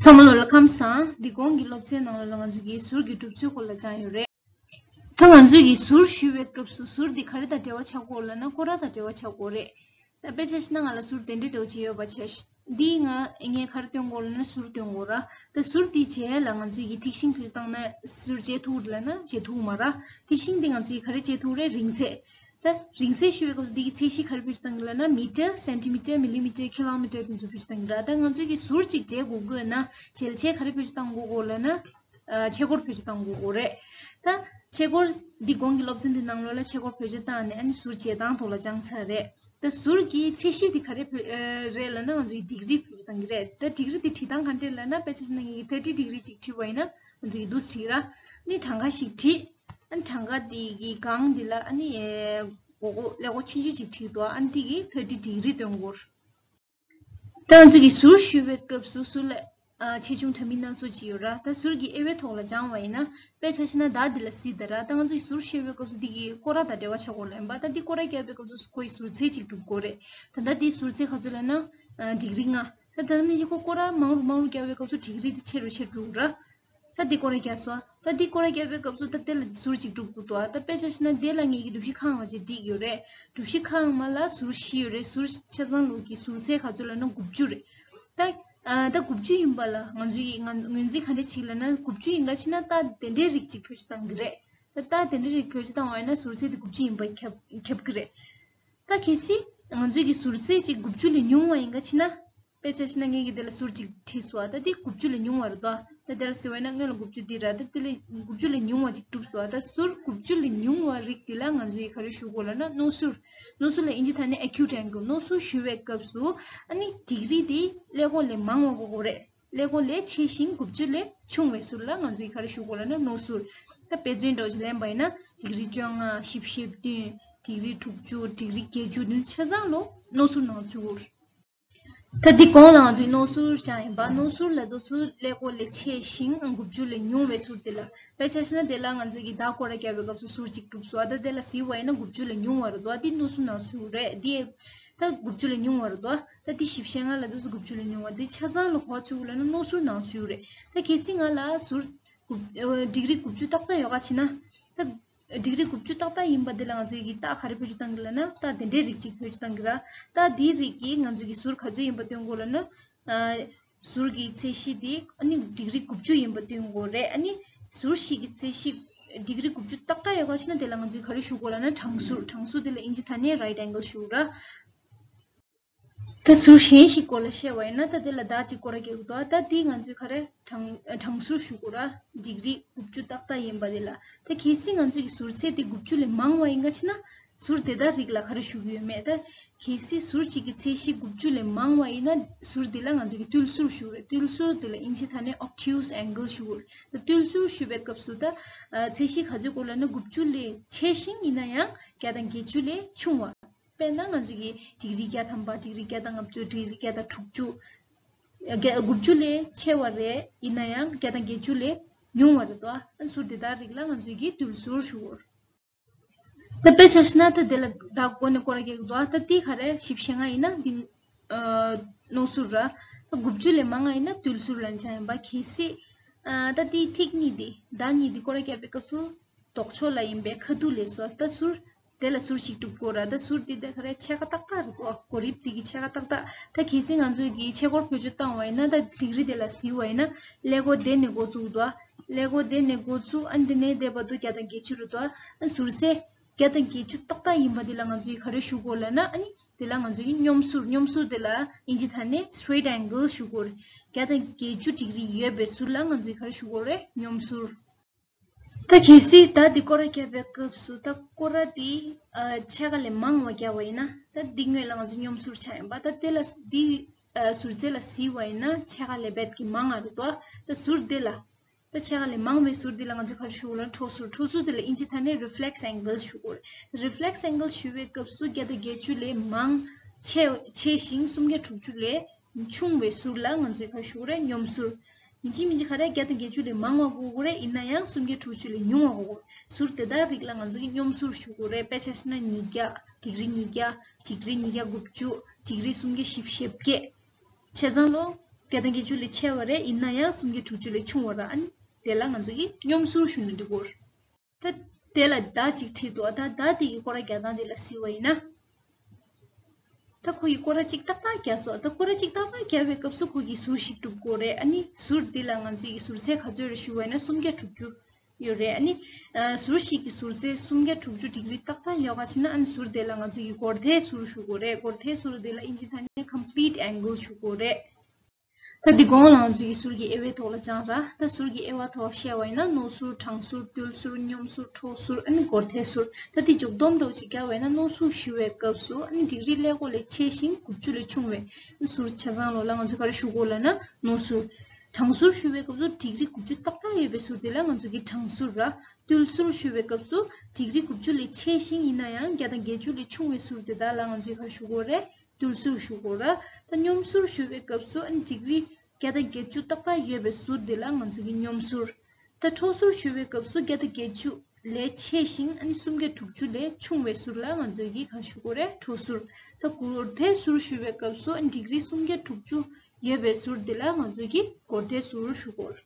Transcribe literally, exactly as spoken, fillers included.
ཚང་མ་ལོ་ལ་ཁམས་བཟང་། འདི་གོང་གི་སློབ་ཚན་ནང་ལ་ང་ཚོ་གིས་ཟུར་གྱི་གྲུབ་ཚུལ་སྐོར་ལ་སྦྱངས་ཡོད་རེད། ད་ང་ཚོས་ཀྱིས་ཟུར་ཞུ་བའི་སྐབས་སུ་ཟུར་འདི་ག་རེ་དང་འབྲེལ་བ་ཆགས་ཀྱི་ཡོད་ལབ་ན་སྐོར་ར་དང་འབྲེལ་བ་ཆགས་ཀྱི་ཡོད་རེད། ད་དཔེ་ཆ་བཞག་ན་ང་ལ་ཟུར་དེ་འདྲའི་འདྲ་བོ་ཅིག་ཡོད་པ་བྱས། འདི་ང་ངས་ག་རེ་སྟོན་གྱི་ཡོད་ལབ་ན་ཟུར་སྟོན་གྱི་ཡོད་ར། ད་ཟུར་འདི་བྱས་ལ་ང་ཚོས་ཀྱིས་ཐིག་ཤིང་བེད་སྤྱོད་བཏང་ན་ཟུར་བྱེད་ཐུབ་ལབ་ན་བྱེད་ཐུབ་མ་ར། ཐིག་ཤིང་འདི་ང་ཚོས་ག་རེ་བྱེད་ཐུབ་རེད། རིང་ཚད། ད་རིང་ཚད་ཞུ་བའི་སྐབས་སུ་འདི་གི་ཚད་གཞི་ག་རེ་བེད་སྤྱོད་བཏང་གི་ལབ་ན་མི་ཊར། སེན་ཊི་མི་ཊར། མི་ལི་མི་ཊར། ཀི་ལོ་མི་ཊར་དེ་ཚོ་བེད་སྤྱོད་བཏང་གི་ར། ད་ང་ཚོས་ཀྱིས་ཟུར་གཅིག་འབྲི་དགོས་དགོས་ན་འཇལ་ཆས་ག་རེ་བེད་སྤྱོད་བཏང་དགོས་ལབ་ན། ཨ། ཆས་འཁོར་བེད་སྤྱོད་བཏང་དགོས་ཀྱི་རེད། ད་ཆས་འཁོར་འདི་གོང་གི་སློབ་ཚན་འདི་ནང་ལོགས་ལ་ཆས་འཁོར་བེད་སྤྱོད་བཏང་ནས་ཨ་ནི་ཟུར་འཇལ་སྟངས་ཐོག་ལ་སྦྱངས་ཚར་རེད། ད་ཟུར་གྱི་ཚད་གཞི་འདི་ག་རེ་བེད་ཨ་རེད་ལབ་ན་ང་ཚོ་ཡི་ཌིག་རི་བེད་སྤྱོད་བཏང་གི་རེད། ད་ཌིག་རི་འདི་བྲིས་སྟངས་ག་འདྲས་ལབ་ན་དཔེ་ཆ་བཞག་ན་ངེད་ཀྱིས་ཐར་ཊི་ཌིག་རི་གཅིག་བྲིས་པ་ཡིན་ན་ང་ཚོ་ཡི་འདུག་སེ་བྲིས་ར། ཨ་ནི་གྲངས་ཀ་ཞིག་བྲིས། ཨ་ནི་གྲངས་ཀ་འདི་གི་སྒང་འདི་ལ་ཨ་ནི་ཨེ་མགོ་སྐོར་ཀླད་ཀོར་ཆུང་ཆུང་ཅིག་བྲིས་འདུག་ཨ་ནི་འདི་གིས་ཐར་ཊི་ཌིག་རི་སྟོན་གྱི་ཡོད། ད་ང་ཚོ་གིས་ཟུར་ཞུ་བའི་སྐབས་སུ་ཟུར་ལ་ཨ་ཆེ་ཆུང་འདྲ་མིན་སྣ་ཚོགས་ཅིག་ཡོད་ར། ད་ཟུར་གྱི་དབྱེ་བའི་ཐོག་ལ་སྦྱངས་པ་ཡིན་ན་དཔེ་ཆ་བཞག་ན་ད་འདི་ལ་གཟིགས་དང་ར། ད་ང་ཚོ་གིས་ཟུར་ཞུ་བའི་སྐབས་སུ་འདི་གི་སྐོར་ར་དང་འབྲེལ་བ་ཆགས་ཀྱི་ཡོད་ལབ་ཡིན་པ། ད་འདི་སྐོར་ར་བརྒྱབ་པའི་སྐབས་སུ་ཁོ་ཡི་ཟུར་ཚད་ཅིག་གྲུབ་ཀྱི་ཡོད་རེད། ད་ལྟ་འདིའི་ཟུར་ཚད་ག་ཚོད་ལབ་ན་ཨ་ཌིག་རི་ལྔ། ད་ད་ནི་ཅིག་ཁོ་སྐོར་ར་མང་རུ་མང་རུ་བརྒྱབ་པའི་སྐབས་སུ་ཌིག་རི་དེ་ཆེ་རུ་ཆེ་རུ་འགྲོ་གི་ར། ད་འདི་སྐོར་ར་བརྒྱབ་སོང་། ད་འདི་སྐོར་ར་བརྒྱབ་པའི་སྐབས་སུ་ད་དེ་ལ་ཟུར་གཅིག་གྲུབ་ཀྱི་འདུག་ཨ་ད་དཔེ་ཆ་བཞག་ན་དེ་ལ་ངེད་ཀྱིས་གྲུ་བཞི་ཁ་ནང་ཅིག་བསྒྲིགས་ཡོད་རེད། གྲུ་བཞི་ཁ་ནང་མ་ལ་ཟུར་བཞི་ཡོད་རེད། ཟུར་ཆ་ཚང་ལོ་གི་ཟུར་ཚད་ག་ཚོད་ལབ་ན་དགུ་བཅུ་རེད། ད་ཨ་ད་དགུ་བཅུ་ཡིན་པ་ལ་ང་ཚོ་ཡི་ང་ངོས་འཛིན་ག་འདྲ་བྱེད་ལབ་ན་དགུ་བཅུ་ཡིན་ག་ཕྱིན་ན་རྟགས་དེ་འདྲའི་རིགས་གཅིག་བེད་སྤྱོད་བཏང་གི་རེད། ད་རྟགས་དེ་འདྲའི་རིགས་བེད་སྤྱོད་བཏང་བ་ཡིན་ན་ཟུར་ཚད་དེ་དགུ་བཅུ་ཡིན་པ་ཁྱབ་ཁྱབ་གི་རེད། ད་གལ་སྲིད་ང་ཚོ་གི་ཟུར་ཚད་ཅིག་དགུ་བཅུ་ལས་ཉུང་བ་ཡིན་ག་ཕྱིན་ན། དཔེ་ཆ་བཞག་ན་ངེད་ཀྱིས་དེ་ལ་ཟུར་གཅིག་བྲིས་སོང་ཨ། ད་དེ་དགུ་བཅུ་ལས་ཉུང་བ་རེད་དོ། ད་དེ་ལ་ཟེར་བ་ཡིན་ན་སྔོན་ལ་དགུ་བཅུ་འདི་ར། ད་དེ་ལས་དགུ་བཅུ་ལས་ཉུང་བ་ཅིག་གྲུབ་སོང་ཨ། ད་ཟུར་དགུ་བཅུ་ལས་ཉུང་བ་རིགས་དེ་ལ་ང་ཚོ་ཡིས་ག་རེ་ཞུ་དགོས་ལབ་ན་རྣོ་ཟུར། རྣོ་ཟུར་ལ་དབྱིན་ཇི་ཐ་སྙད་acute angle། རྣོ་ཟུར་ཞུ་བའི་སྐབས་སུ་ཨ་ནི་ཌིག་རི་དེ་ཀླད་ཀོར་ལས་མང་བ་དགོས་དགོས་རེད། ཀླད་ཀོར་ལས་ཆེ་ཞིང་དགུ་བཅུ་ལས་ཆུང་བའི་ཟུར་ལ་ང་ཚོ་ཡིས་ག་རེ་ཞུ་དགོས་ལབ་ན་རྣོ་ཟུར། ད་དཔེ་མཚོན་འདྲ་བོ་ཞིག་ལེན་པ་ཡིན་ན་ཌིག་རི་བཅོ་ལྔ། བཞི་བཅུ་ཞེ་བདུན། ཌིག་རི་དྲུག་ཅུ། ཌིག་རི་བརྒྱད་ཅུ། དེ་ཚོ་ཆ་ཚང་ལོ་རྣོ་ཟུར་ནང་ཚུད་ཡོད། ད་འདི་གོང་ལ་ང་ཚོས་རྣོ་ཟུར་སྦྱངས་ཡིན་པ། རྣོ་ཟུར་ལབ་དུས་ཀླད་ཀོར་ལས་ཆེ་ཞིང་དགུ་བཅུ་ལས་ཉུང་བའི་ཟུར་དེ་ལ། དཔེ་ཆ་བཞག་ན་དེ་ལ་ང་ཚོས་ཀྱིས་ཟླ་སྐོར་ར་བརྒྱབ་པའི་སྐབས་སུ་ཟུར་གཅིག་གྲུབ་སོང་ཨ། ད་དེ་ལ་གཟིགས་པ་ཡིན་ན་དགུ་བཅུ་ལས་ཉུང་བ་རེད་དོ། འདི་རྣོ་ཟུར་ནང་ཚུད་ཡོད་རེད། འདི་ད་དགུ་བཅུ་ལས་ཉུང་བ་རེད་དོ། ད་འདི་བཞི་བཅུ་ཞེ་ལྔ་ལབ་དུས་དགུ་བཅུ་ལས་ཉུང་བ། འདི་ཆ་ཚང་ལ་ག་པར་ཚུད་ཡོད་ལབ་ན་རྣོ་ཟུར་ནང་ཚུད་ཡོད་རེད། ད་གལ་སྲིད་ང་ལ་ཟུར་དགུ་ཨ་ཌིག་རི་དགུ་བཅུ་ཏག་ཏག་ཡོད་ག་ཕྱིན་ན། ད་ཌིག་རི་དགུ་བཅུ་ཏག་ཏག་ཡིན་པ་དེ་ལ་ང་ཚོས་ཀྱིས་རྟགས་ག་རེ་བེད་སྤྱོད་བཏང་གི་ལབ་ན་རྟགས་དེ་འདྲའི་རིགས་གཅིག་བེད་སྤྱོད་བཏང་གི་ར། རྟགས་དེའི་རིགས་ཀྱིས་ང་ཚོས་ཀྱིས་ཟུར་ག་ཚོད་ཡིན་པ་སྟོན་དགོས་ལབ་ན། ཨ་ཟུར་གྱི་ཚད་གཞི་དེ་ཨ་ནི་ཌིག་རི་དགུ་བཅུ་ཡིན་པ་སྟོན་དགོས་རེད། ཨ་ནི་ཟུར་ཞིག་གི་ཚད་གཞི་ཌིག་རི་དགུ་བཅུ་ཏག་ཏག་ཡོད་ག་ཕྱིན་ན་དེ་ལ་ང་ཚོས་ག་རེ་ཞུ་དགོས་ལབ་ན་དྲང་ཟུར། དྲང་ཟུར་དེ་ལ་དབྱིན་ཇི་ཐ་སྙད་right angle ཞུ་ར། ད་ཟུར་གཞན་ཞིག་སྐོར་ལ་བཤད་པ་ཡིན་ན་ད་དེ་ལ་ཟླ་གཅིག་སྐོར་ར་རྒྱག་གི་འདུག་ད་འདི་ང་ཚོས་ག་རེ་དྲང་དྲང་ཟུར་ཞུ་དགོས་ར། ཌིག་རི་དགུ་བཅུ་ཏག་ཏག་ཡིན་པ་དེ་ལ། ད་གལ་སྲིད་ང་ཚོས་ཀྱི་ཟུར་ཚད་དེ་དགུ་བཅུ་ལས་མང་བ་ཡིན་ག་ཕྱིན་ན་ཟུར་དེ་དག་རིགས་ལ་ག་རེ་ཞུ་གི་ཡོད་མེད། ད་གལ་སྲིད་ཟུར་གཅིག་གི་ཚད་གཞི་དགུ་བཅུ་ལས་མང་བ་ཡིན་ན་ཟུར་དེ་ལ་ང་ཚོས་ཀྱི་རྟུལ་ཟུར་ཞུ་རེད། རྟུལ་ཟུར་དེ་ལ་དབྱིན་ཇི་ཐ་སྙད་obtuse angle ཞུ་དགོས་རེད། ད་རྟུལ་ཟུར་ཞུ་བའི་སྐབས་སུ་ད་ཚད་གཞི་ག་ཚོད་དགོས་ལབ་ན་དགུ་བཅུ་ལས་ཆེ་ཞིང་ཡིན་ན་ཡང་བརྒྱ་དང་བརྒྱད་ཅུ་ལས་ཆུང་བ། དཔེར་ན་ང་ཚོ་གི་ཌིག་རི་བརྒྱ་ཐམ་པ། ཌིག་རི་བརྒྱ་དང་ལྔ་བཅུ། ཌིག་རི་བརྒྱ་དང་དྲུག་ཅུ། བརྒྱ་དགུ་བཅུ་ལས་ཆེ་བ་རེད། ཡིན་ན་ཡང་བརྒྱ་དང་བརྒྱད་ཅུ་ལས་ཉུང་བ་རེད་དོ། ཨ་ཟུར་དེ་དག་རིགས་ལ་ང་ཚོས་ཀྱི་རྟུལ་ཟུར་ཞུ་གོ། ད་དཔེ་ཆ་བཞག་ན་ད་དེ་ལ་ད་གོ་ནས་སྐོར་ར་རྒྱག་གི་འདུག་ད་དེ་ག་རེ་བཞི་བཅུ་ཞེ་ལྔ་ཡིན་ན་འདི་ཨ་རྣོ་ཟུར་ར། ད་དགུ་བཅུ་ལས་མང་ང་ཡིན་ན་རྟུལ་ཟུར་ལབ་ནས་བྱ་ཡིན་པ། གལ་སྲིད་ཨ་ད་དེ་ཐིག་གཉིས་དེ་ཟླ་གཉིས་དེ་སྐོར་ར་རྒྱག་པའི་སྐབས་སུ། ལྡོག་ཕྱོགས་ལ་ཡིན་པའི་ཁ་ཐུག་ལས་སོ། ད་ཟུར་དེ་ལ་ཟུར་ཞིག་གྲུབ་དགོས་ར། ད་ཟུར་དེ་ད་ག་རེ་ཕྱེད་ཀ་ཏག་ཏག་རེད་གོ། གོ་རིམ་དེ་གི་ཕྱེད་ཀ་ཏག་ཏག་ད་གལ་སྲིད་ང་ཚོས་ཀྱི་ཆས་འཁོར་བེད་སྤྱོད་བཏང་བ་ཡིན་ན། ད་ཌིག་རི་དེ་ལ་གཟིགས་པ་ཡིན་ན་ཀླད་ཀོར་དེ་ནས་འགོ་བཙུགས་འདུག་ཀླད་ཀོར་དེ་ནས་འགོ་བཙུགས། ཨ་འདི་ནས་བསྡད་པ་དུ་བརྒྱ་དང་བརྒྱད་ཅུ་རེད་འདུག་ཨ་ཟུར་ཚད་བརྒྱ་དང་བརྒྱད་ཅུ་ཏག་ཏག་ཡིན་པ་དེ་ལ་ང་ཚོས་ག་རེ་ཞུ་དགོས་ལབ་ན། ཨ་ནི་དེ་ལ་ང་ཚོས་ཀྱི་སྙོམས་ཟུར། སྙོམས་ཟུར་དེ་ལ་དབྱིན་ཇི་ཐ་སྙད་straight angle ཞུ་དགོས་རེད། བརྒྱ་དང་བརྒྱད་ཅུ་ཌིག་རི་ཡོད་པའི་ཟུར་ལ་ང་ཚོས་ག་རེ་ཞུ་དགོས་རེད། སྙོམས་ཟུར། ད་གལ་སྲིད་ད་འདི་སྐོར་ར་བརྒྱབ་པའི་སྐབས་སུ་ད་སྐོར་ར་འདི་ཨ་ཕྱེད་ཀ་ལས་མང་བ་བརྒྱབ་པ་ཡིན་ན། ད་འདི་སྔོན་ལ་ང་ཚོ་སྙོམས་ཟུར་ཆགས་ཡིན་པ། ད་དེ་ལ་འདི་ཨ་ཟུར་ཚད་ལ་གཟིགས་པ་ཡིན་ན་ཕྱེད་ཀ་ལས་རྦད་ཀྱི་མང་ང་རེད་དོ། ད་ཟུར་འདི་ལ་ད་ཕྱེད་ཀ་ལས་མང་བའི་ཟུར་འདི་ལ་ང་ཚོས་ག་རེ་ཞུ་དགོས་ལབ་ན་འཕྲོ་ཟུར། འཕྲོ་ཟུར་འདི་ལ་དབྱིན་ཇི་ཐ་སྙད་reflex angle ཞུ་དགོས་རེད། Reflex angle ཞུ་བའི་སྐབས་སུ་བརྒྱ་དང་བརྒྱད་ཅུ་ལས་མང་ཆེ་ཆེ་ཞིང་སུམ་བརྒྱ་དྲུག་ཅུ་ལས་ཆུང་བའི་ཟུར་ལ་ང་ཚོས་ག་རེ་ཞུ་དགོས་རེད། སྙོམས་ཟུར། ཡིན་གཅིག་མིན་གཅིག་ག་རེ་བརྒྱ་དང་བརྒྱད་ཅུ་ལས་མང་བ་དགོས་ཀྱི་རེད། ཡིན་ན་ཡང་སུམ་བརྒྱ་དྲུག་ཅུ་ལས་ཉུང་བ་དགོས་ཀྱི་རེད། ཟུར་དེ་དག་རིགས་ལ་ང་ཚོ་གིས་སྙོམས་ཟུར་ཞུ་དགོས་རེད། དཔེ་ཆ་བཞག་ན་ཉིས་བརྒྱ། ཌིག་རི་ཉིས་བརྒྱ། ཌིག་རི་ཉིས་བརྒྱ་དགུ་བཅུ། ཌིག་རི་སུམ་བརྒྱ་བཞི་བཅུ་ཞེ་བརྒྱད། བྱས་ཙང་ལོ། བརྒྱ་དང་བརྒྱད་ཅུ་ལས་ཆེ་བ་རེད། ཡིན་ན་ཡང་སུམ་བརྒྱ་དྲུག་ཅུ་ལས་ཆུང་བ་ར། ཨ་ནི་དེ་ལ་ང་ཚོ་གིས་སྙོམས་ཟུར་ཞུ་ན་འགྲིག་གོ། ད་དེ་ལ་ཟླ་གཅིག་བྲིས་འདུག་ད་ཟླ་དེ་གི་སྐོར་ར་རྒྱག་སྟངས་དེ་ལ་གཟིགས་པ་ཡིན་ན། ད་ཁོ་གི་སྐོར་ར་གཅིག་ཏག་ཏག་བརྒྱབ་སོང་། ད་སྐོར་ར་གཅིག་ཏག་ཏག་བརྒྱབ་པའི་སྐབས་སུ་ཁོ་གི་ཟུར་ཞིག་གྲུབ་དགོས་རེད། ཨ་ནི་ཟུར་འདི་ལ་ང་ཚོས་ཀྱི་ཟུར་ཚད་ག་ཚོད་རེད་ཞུ་བ་ཡིན་ན་སུམ་བརྒྱ་དྲུག་ཅུ་ཡོད་རེད། ཨ་ནི་ཨ་ཟུར་ཞིག་གི་ཟུར་ཚད་སུམ་བརྒྱ་དྲུག་ཅུ་ཌིག་རི་ཏག་ཏག་ཡོད་ག་ཕྱིན་ན། ཨ་ནི་ཟུར་དེ་ལ་ང་ཚོས་ཀྱི་སྒོར་ཐལ་ཟུར་ཞུ་དགོས་རེད། སྒོར་ཐལ་ཟུར་འདི་ལ་ཨིན་ཇི་ཐ་སྙད་complete angle ཞུ་དགོས་རེད། ད་འདི་གོང་ལ་ང་ཚོས་ཀྱི་ཟུར་གྱི་དབྱེ་བའི་ཐོག་ལ་སྦྱངས་ར། ད་ཟུར་གྱི་དབྱེ་བ་ཐོག་བཤད་པ་ཡིན་ན་རྣོ་ཟུར། གྲང་ཟུར། རྡུལ་ཟུར། སྙོམས་ཟུར། མཐོ་ཟུར། ཨ་ནི་སྒོར་ཐལ་ཟུར། ད་འདི་འཇུག་སྡོམ་འདྲ་བོ་ཅིག་བརྒྱབ་པ་ཡིན་ན་རྣོ་ཟུར་ཞུ་བའི་སྐབས་སུ་ཨ་ནི་ཌིག་རི་ཀླད་ཀོར་ལས་ཆེ་ཞིང་དགུ་བཅུ་ལས་ཆུང་བའི་ཟུར་ཆ་ཚང་ལོ་ལ་ང་ཚོས་ག་རེ་ཞུ་དགོས་ལབ་ན་རྣོ་ཟུར། གྲང་ཟུར་ཞུ་བའི་སྐབས་སུ་ཌིག་རི་དགུ་བཅུ་ཏག་ཏག་ཡོད་པའི་ཟུར་དེ་ལ་ང་ཚོས་ཀྱི་གྲང་ཟུར་ར། རྡུལ་ཟུར་ཞུ་བའི་སྐབས་སུ་ཌིག་རི་དགུ་བཅུ་ལས་ཆེ་ཞིང་ཡིན་ན་ཡང་བརྒྱ་དང་བརྒྱད་ཅུ་ལས་ཆུང་བའི་ཟུར་དེ་དག་ལ་ང་ཚོས་ག་རེ་ཞུ་དགོས་རེད། རྡུལ་ཟུར་ཞུ་དགོས་ར། ད་སྙོམས་ཟུར་ཞུ་བའི་སྐབས་སུ་ཨ་ནི་ཌིག་རི་བརྒྱ་དང་བརྒྱད་ཅུ་ཏག་ཏག་ཡོད་པའི་ཟུར་དེ་ལ་ང་ཚོས་ཀྱི་སྙོམས་ཟུར། ད་མཐོ་ཟུར་ཞུ་བའི་སྐབས་སུ་བརྒྱ་དང་བརྒྱད་ཅུ་ལས་ཆེ་ཞིང་ཨ་ནི་སུམ་བརྒྱ་དྲུག་ཅུ་ལས་ཆུང་བའི་ཟུར་ལ་ང་ཚོས་ཀྱི་ག་རེ་ཞུ་དགོས་རེད། མཐོ་ཟུར། ད་སྒོར་ཐལ་ཟུར་ཞུ་བའི་སྐབས་སུ་ཨ་ནི་ཌིག་རི་སུམ་བརྒྱ་དྲུག་ཅུ་ཡོད་པའི་ཟུར་དེ་ལ་ང་ཚོས་ཀྱི་སྒོར་ཐལ་ཟུར་ཞུ་དགོས།